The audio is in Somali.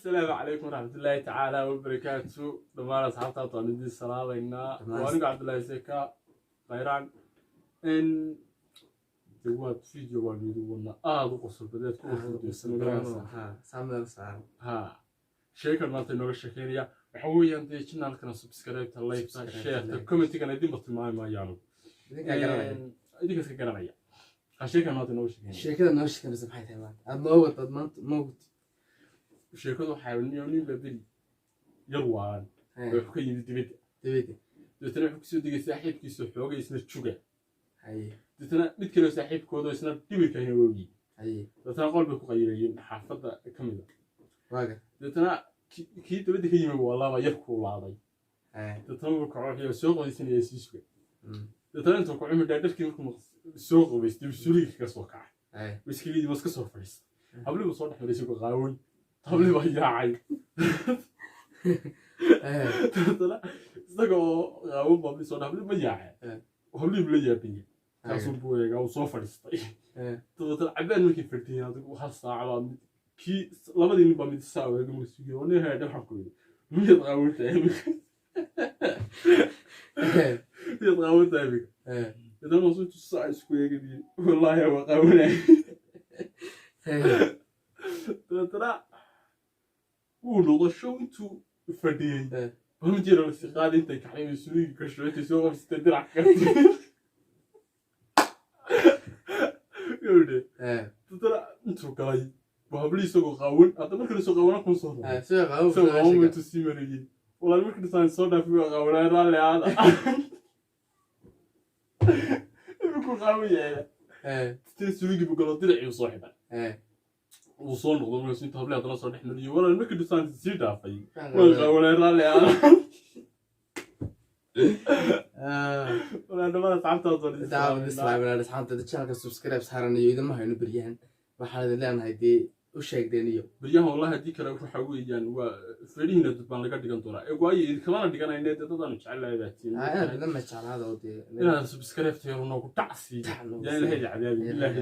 Assalaamu calaykum waraxmatullaahi tacaala wabarakaatu. Dhammaan asxaabta waan idin salaamaynaa. Dhammaan. Waa aniga Cabdullaahi Seka Khayraan. De waa video baan idin wadnaa aada u qosol badeed ku qosol. Ha, saameel saaran. Ha, sheekan maanta inooga sheekeynaya waxa weeyaan dee channelkana subscribe-ta, like-ta, Subscribe-ta, share-ta, like. Comment-igana idinba tilmaami maayo anigu. Idinkaa garanaya. Idinka iska garanaya. Ha, sheekan maanta inooga sheekeynaya. Sheekada noo sheekanaysa maxay tahay maanta? Aad noo wad, aad maanta noo wad. Sheekadu waxaa nin baa beri yar waalan wuxuu ka yimid dibadda. Dibadda. Dabeetana wuxuu kusoo degay saaxiibkiisa xoogay isna juga. Dabeetana mid kaleo saaxiibkooda isna dhibirkahina woogii. Dabeetana qol bay ku qayirayeen xaafadda ka mid a. Waaga. Dabeetana kii dibadda ka yimi waa laba yar kuulaaday. Dabeetana wuu kaco, wuxuu soo qoysanaya sii suga. Dabeetana intuu kaco midhaa dharkii markuu soo qobaystay buu suuliga kaga soo kacay. Wiskigii buu iska soo fadhiistay. Hablii buu soo dhex maray isagoo qaawan. Hablii baa yaacay. Dabeetana isagoo qaawan baa hablii soo dhex, hablii ma yaaceen. Hablii buu la yaabanyay. Kaasuu buu eegaa, uu soo fadhiistay. Dabeetana cabaan markay fadhiyeen, adigu hal saac baa mid kii labadii nin baa mid saa eega markuu yiri, "Nin heedhe, waxaan ku yidhi, miyaad qaawan tahay imika? Miyaad qaawan tahay imika?" Dabeetana markaasuu intuu saa isku eegay buu yiri, "Wallaahi waa qaawanay." Dabeetana wuu noqdo show intuu fadhiyey. Baa mid yar la sii qaaday intay kacday bay suuliga gasho, intay soo qabsatay dirac ka gabadhe. Dabeetana intuu galay buu hablihii isagoo qaawan hadda marka lasoo qaawana kun soo noqday. Soo qaabo. Isagoo qaawan buu intuu sii marayey, "Walaal, marka dhisaan soo dhaafay waa qaawanaa, raalli aada." Imikuu qaawan yahay. Dabeetana suuligii buu galo, diracii buu soo xidhay. Wuu soo noqday markaasuu intuu hablihii haddana soo dhex mariyey, "Walaal, markii dhisaan sii dhaafay waan qaawanaa, raalli aada." Walaal, dhammaan asxaabtaas waan idin Daawad salaameynaa. Islaamina asxaabta channelka subscribe saaran iyo idinma hayno beryahan. Waxaan idin leenahay dee u sheegdeen iyo Beryahan wallahi haddii kale waxa weeyaan waa fedhihiina dad baan laga dhigan doonaa ee waayo idinkamana dhiganayne dee dadaanu jecelahay baa tiin. Inaad idin ma jeclaada oo dee Inaad subscribe tayaro noogu dhacsi Dhac noogu yaa Ilaahay cadaabi sii. Bilaahi.